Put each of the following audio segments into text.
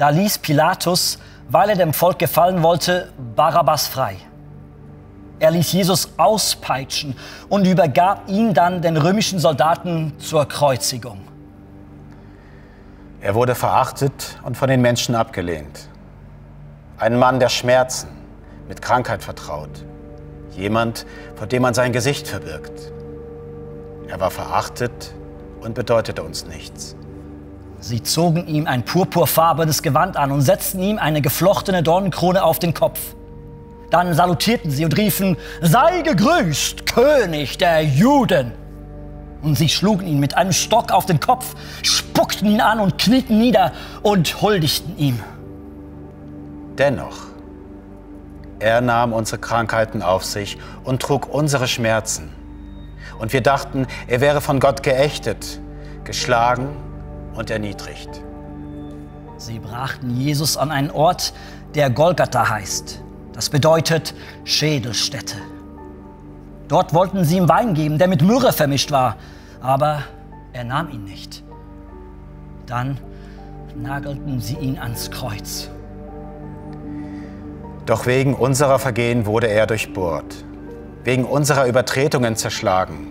Da ließ Pilatus, weil er dem Volk gefallen wollte, Barabbas frei. Er ließ Jesus auspeitschen und übergab ihn dann den römischen Soldaten zur Kreuzigung. Er wurde verachtet und von den Menschen abgelehnt. Ein Mann der Schmerzen, mit Krankheit vertraut. Jemand, vor dem man sein Gesicht verbirgt. Er war verachtet und bedeutete uns nichts. Sie zogen ihm ein purpurfarbenes Gewand an und setzten ihm eine geflochtene Dornenkrone auf den Kopf. Dann salutierten sie und riefen: Sei gegrüßt, König der Juden! Und sie schlugen ihn mit einem Stock auf den Kopf, spuckten ihn an und knieten nieder und huldigten ihm. Dennoch, er nahm unsere Krankheiten auf sich und trug unsere Schmerzen. Und wir dachten, er wäre von Gott geächtet, geschlagen und erniedrigt. Sie brachten Jesus an einen Ort, der Golgatha heißt. Das bedeutet Schädelstätte. Dort wollten sie ihm Wein geben, der mit Myrrhe vermischt war, aber er nahm ihn nicht. Dann nagelten sie ihn ans Kreuz. Doch wegen unserer Vergehen wurde er durchbohrt, wegen unserer Übertretungen zerschlagen.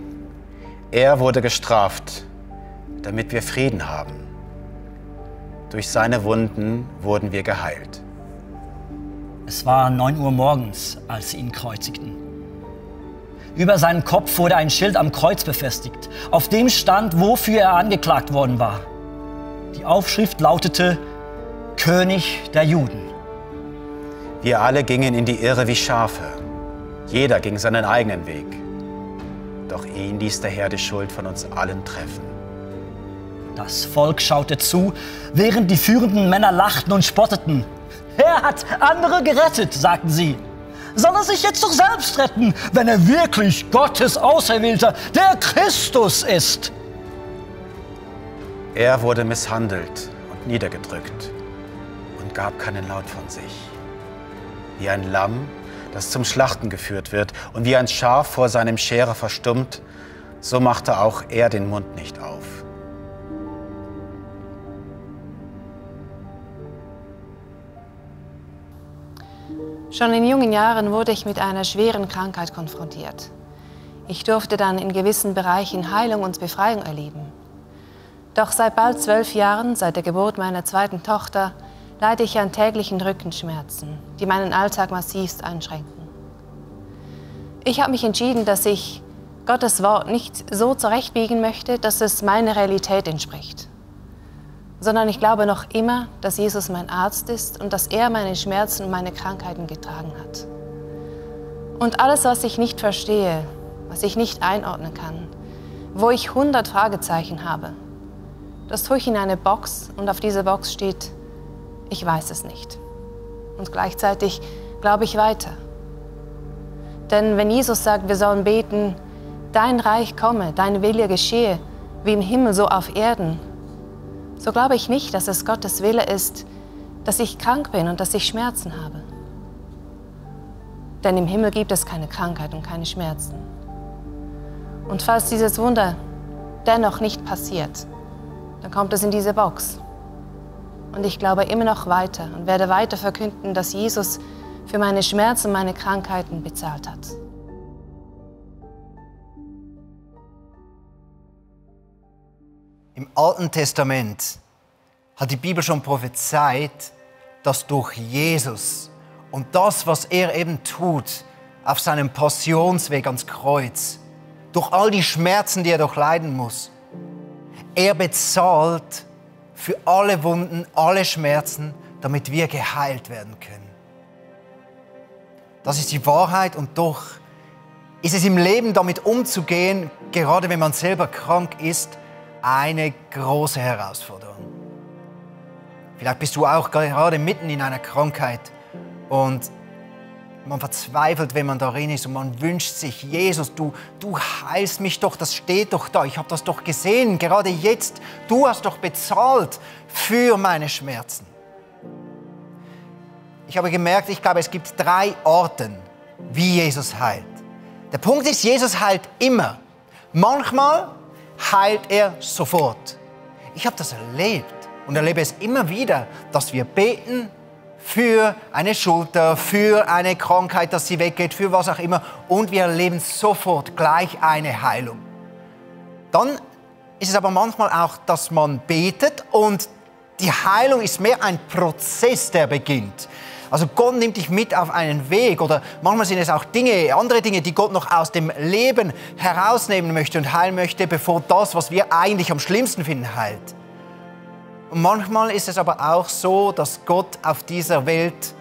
Er wurde gestraft, damit wir Frieden haben. Durch seine Wunden wurden wir geheilt. Es war 9 Uhr morgens, als sie ihn kreuzigten. Über seinen Kopf wurde ein Schild am Kreuz befestigt, auf dem stand, wofür er angeklagt worden war. Die Aufschrift lautete: König der Juden. Wir alle gingen in die Irre wie Schafe. Jeder ging seinen eigenen Weg. Doch ihn ließ der Herr die Schuld von uns allen treffen. Das Volk schaute zu, während die führenden Männer lachten und spotteten. Er hat andere gerettet, sagten sie. Soll er sich jetzt doch selbst retten, wenn er wirklich Gottes Auserwählter, der Christus ist? Er wurde misshandelt und niedergedrückt und gab keinen Laut von sich. Wie ein Lamm, das zum Schlachten geführt wird, und wie ein Schaf vor seinem Scherer verstummt, so machte auch er den Mund nicht auf. Schon in jungen Jahren wurde ich mit einer schweren Krankheit konfrontiert. Ich durfte dann in gewissen Bereichen Heilung und Befreiung erleben. Doch seit bald 12 Jahren, seit der Geburt meiner zweiten Tochter, leide ich an täglichen Rückenschmerzen, die meinen Alltag massivst einschränken. Ich habe mich entschieden, dass ich Gottes Wort nicht so zurechtbiegen möchte, dass es meiner Realität entspricht, sondern ich glaube noch immer, dass Jesus mein Arzt ist und dass er meine Schmerzen und meine Krankheiten getragen hat. Und alles, was ich nicht verstehe, was ich nicht einordnen kann, wo ich 100 Fragezeichen habe, das tue ich in eine Box und auf dieser Box steht: Ich weiß es nicht. Und gleichzeitig glaube ich weiter. Denn wenn Jesus sagt, wir sollen beten: Dein Reich komme, dein Wille geschehe, wie im Himmel so auf Erden, so glaube ich nicht, dass es Gottes Wille ist, dass ich krank bin und dass ich Schmerzen habe. Denn im Himmel gibt es keine Krankheit und keine Schmerzen. Und falls dieses Wunder dennoch nicht passiert, dann kommt es in diese Box. Und ich glaube immer noch weiter und werde weiter verkünden, dass Jesus für meine Schmerzen und meine Krankheiten bezahlt hat. Im Alten Testament hat die Bibel schon prophezeit, dass durch Jesus und das, was er eben tut auf seinem Passionsweg ans Kreuz, durch all die Schmerzen, die er durchleiden muss, er bezahlt für alle Wunden, alle Schmerzen, damit wir geheilt werden können. Das ist die Wahrheit, und doch ist es im Leben damit umzugehen, gerade wenn man selber krank ist, eine große Herausforderung. Vielleicht bist du auch gerade mitten in einer Krankheit und man verzweifelt, wenn man darin ist, und man wünscht sich: Jesus, du heilst mich doch, das steht doch da, ich habe das doch gesehen, gerade jetzt, du hast doch bezahlt für meine Schmerzen. Ich habe gemerkt, ich glaube, es gibt 3 Arten, wie Jesus heilt. Der Punkt ist, Jesus heilt immer. Manchmal heilt er sofort. Ich habe das erlebt und erlebe es immer wieder, dass wir beten für eine Schulter, für eine Krankheit, dass sie weggeht, für was auch immer, und wir erleben sofort gleich eine Heilung. Dann ist es aber manchmal auch, dass man betet und die Heilung ist mehr ein Prozess, der beginnt. Also Gott nimmt dich mit auf einen Weg, oder manchmal sind es auch andere Dinge, die Gott noch aus dem Leben herausnehmen möchte und heilen möchte, bevor das, was wir eigentlich am schlimmsten finden, heilt. Und manchmal ist es aber auch so, dass Gott auf dieser Welt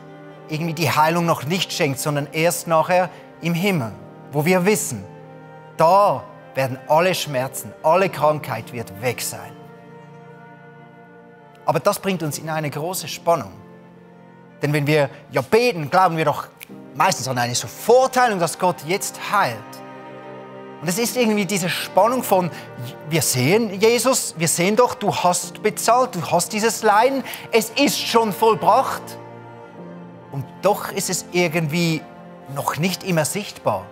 irgendwie die Heilung noch nicht schenkt, sondern erst nachher im Himmel, wo wir wissen, da werden alle Schmerzen, alle Krankheit wird weg sein. Aber das bringt uns in eine große Spannung. Denn wenn wir ja beten, glauben wir doch meistens an eine Sofortheilung, dass Gott jetzt heilt. Und es ist irgendwie diese Spannung von, wir sehen Jesus, wir sehen doch, du hast bezahlt, du hast dieses Leiden, es ist schon vollbracht. Und doch ist es irgendwie noch nicht immer sichtbar.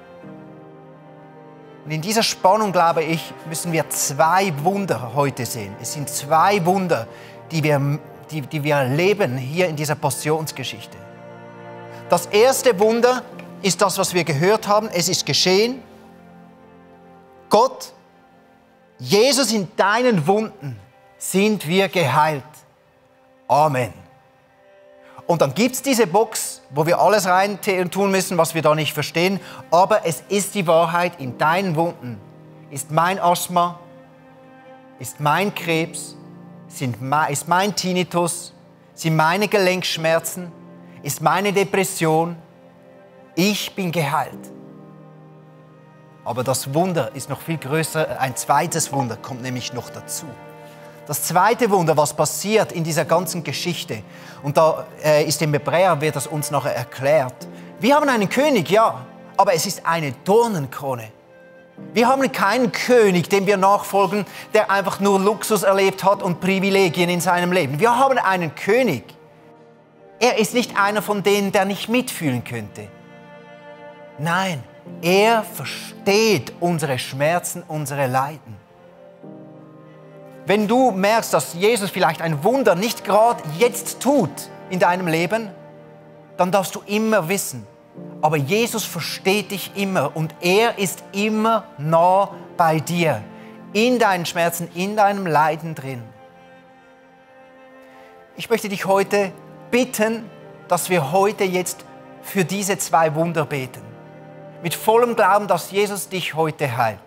Und in dieser Spannung, glaube ich, müssen wir 2 Wunder heute sehen. Es sind 2 Wunder, die wir erleben hier in dieser Passionsgeschichte. Das erste Wunder ist das, was wir gehört haben. Es ist geschehen. Gott, Jesus, in deinen Wunden sind wir geheilt. Amen. Und dann gibt es diese Box, wo wir alles rein tun müssen, was wir da nicht verstehen. Aber es ist die Wahrheit, in deinen Wunden ist mein Asthma, ist mein Krebs, ist mein Tinnitus, sind meine Gelenkschmerzen, ist meine Depression. Ich bin geheilt. Aber das Wunder ist noch viel größer. Ein zweites Wunder kommt nämlich noch dazu. Das zweite Wunder, was passiert in dieser ganzen Geschichte, und da ist im Hebräer, wird das uns nachher erklärt. Wir haben einen König, ja, aber es ist eine Dornenkrone. Wir haben keinen König, dem wir nachfolgen, der einfach nur Luxus erlebt hat und Privilegien in seinem Leben. Wir haben einen König. Er ist nicht einer von denen, der nicht mitfühlen könnte. Nein, er versteht unsere Schmerzen, unsere Leiden. Wenn du merkst, dass Jesus vielleicht ein Wunder nicht gerade jetzt tut in deinem Leben, dann darfst du immer wissen, aber Jesus versteht dich immer und er ist immer nah bei dir, in deinen Schmerzen, in deinem Leiden drin. Ich möchte dich heute bitten, dass wir heute jetzt für diese 2 Wunder beten. Mit vollem Glauben, dass Jesus dich heute heilt.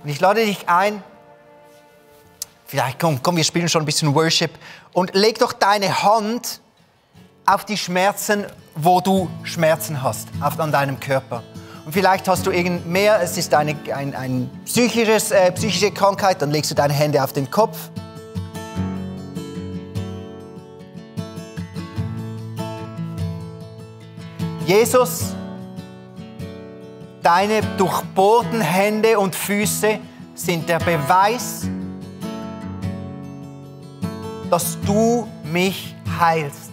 Und ich lade dich ein, vielleicht komm, wir spielen schon ein bisschen Worship, und leg doch deine Hand auf die Schmerzen, wo du Schmerzen hast, an deinem Körper. Und vielleicht hast du mehr, es ist eine psychische Krankheit, dann legst du deine Hände auf den Kopf. Jesus, deine durchbohrten Hände und Füße sind der Beweis, dass du mich heilst.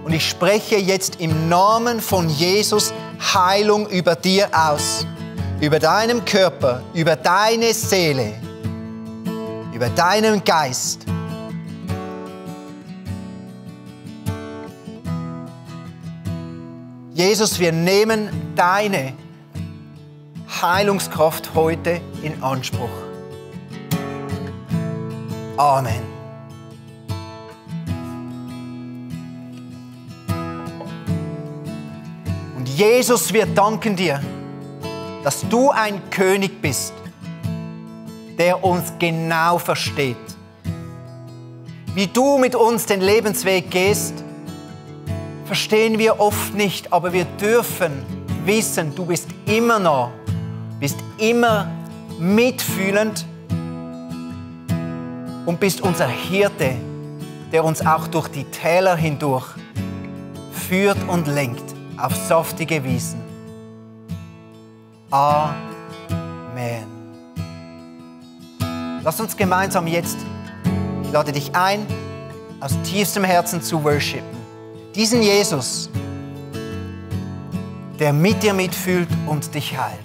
Und ich spreche jetzt im Namen von Jesus Heilung über dir aus, über deinem Körper, über deine Seele, über deinen Geist. Jesus, wir nehmen deine Heilungskraft heute in Anspruch. Amen. Und Jesus, wir danken dir, dass du ein König bist, der uns genau versteht. Wie du mit uns den Lebensweg gehst, verstehen wir oft nicht, aber wir dürfen wissen, du bist immer nah, bist immer mitfühlend und bist unser Hirte, der uns auch durch die Täler hindurch führt und lenkt auf saftige Wiesen. Amen. Lass uns gemeinsam jetzt, ich lade dich ein, aus tiefstem Herzen zu worshipen. Diesen Jesus, der mit dir mitfühlt und dich heilt.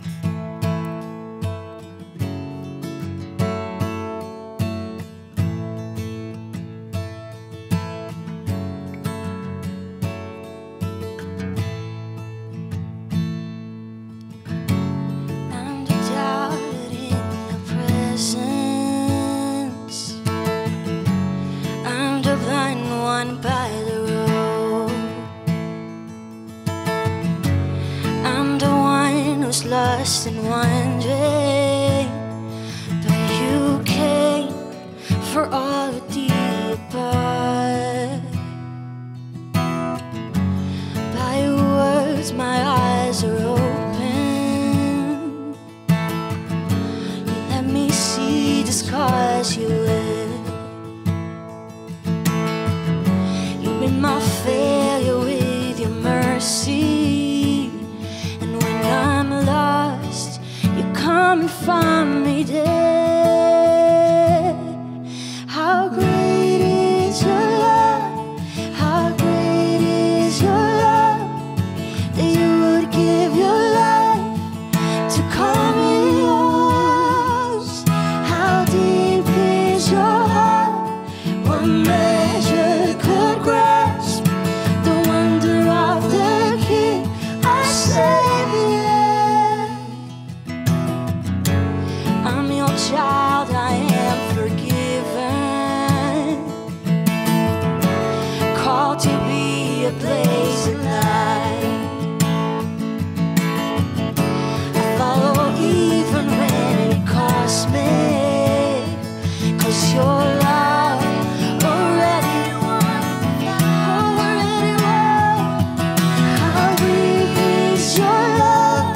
and wondering, but you came for all of the above. By your words my eyes are open. You let me see the scars you left. You rid my failure with your mercy. And when I'm lost, you come and find me there. How great is your love? How great is your love? That you would give your life to call me yours. How deep is your heart? What measure could grasp the wonder of the King, our Savior. I'm your child, I am forgiven, called to be a blazing light. I follow even when it costs me, 'cause your love already won. How great is your love?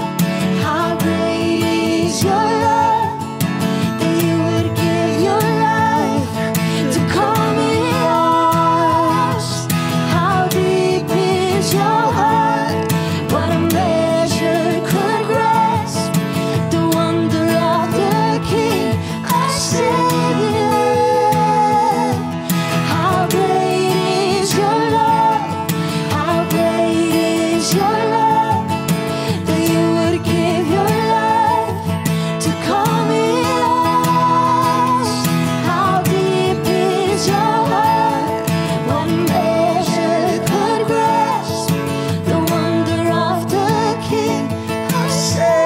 How great is your love? That you would give your life to call me yours. How deep is your heart? What a measure could grasp the wonder of the King, our Savior. How great is your love? How great is your love? That you would give your life to call me yours. How deep is your heart? What measure could grasp the wonder of the King, our Savior.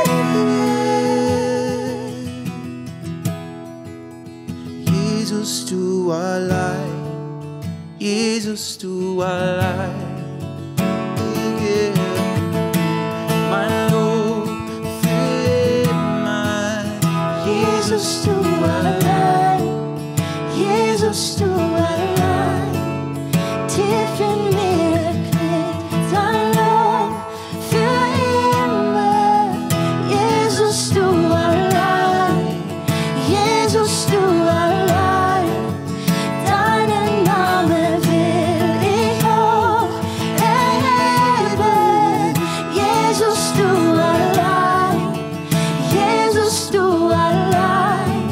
Jesus, du allein, Jesus, du allein, ich gebe mein Lob für immer. Jesus, du allein, Jesus, du allein, tief in mir klingt dein Lob für immer. Jesus, du allein, Jesus, du allein, deinen Namen will ich hoch erheben. Jesus, du allein, Jesus, du allein,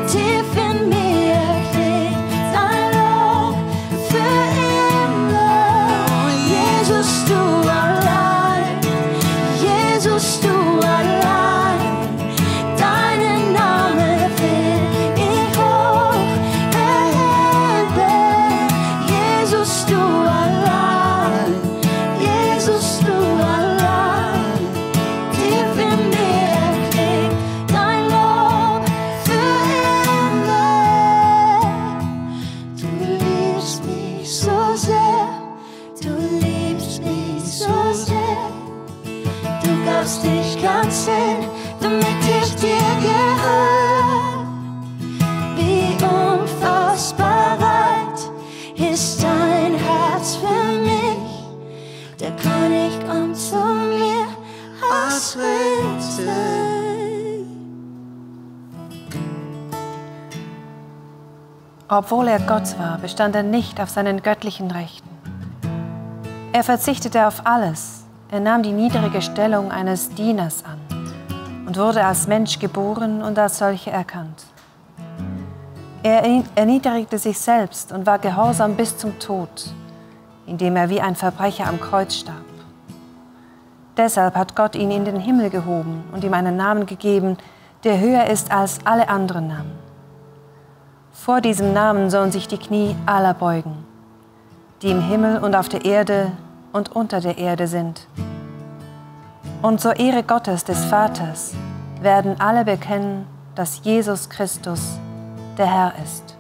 tief in mir klingt dein Lob für immer. Jesus, du allein, Jesus, du allein, deinen Namen will ich hoch erheben. Jesus, du allein, Jesus, du allein, tief in mir klingt dein Lob für immer. Du liebst mich so sehr, du liebst mich so sehr. Du gabst dich ganz hin, damit ich dir gehöre. Wie unfassbar weit ist dein Herz für mich. Der König kommt zu mir aus Ritter. Obwohl er Gott war, bestand er nicht auf seinen göttlichen Rechten. Er verzichtete auf alles. Er nahm die niedrige Stellung eines Dieners an und wurde als Mensch geboren und als solcher erkannt. Er erniedrigte sich selbst und war gehorsam bis zum Tod, indem er wie ein Verbrecher am Kreuz starb. Deshalb hat Gott ihn in den Himmel gehoben und ihm einen Namen gegeben, der höher ist als alle anderen Namen. Vor diesem Namen sollen sich die Knie aller beugen, die im Himmel und auf der Erde und unter der Erde sind. Und zur Ehre Gottes des Vaters werden alle bekennen, dass Jesus Christus der Herr ist.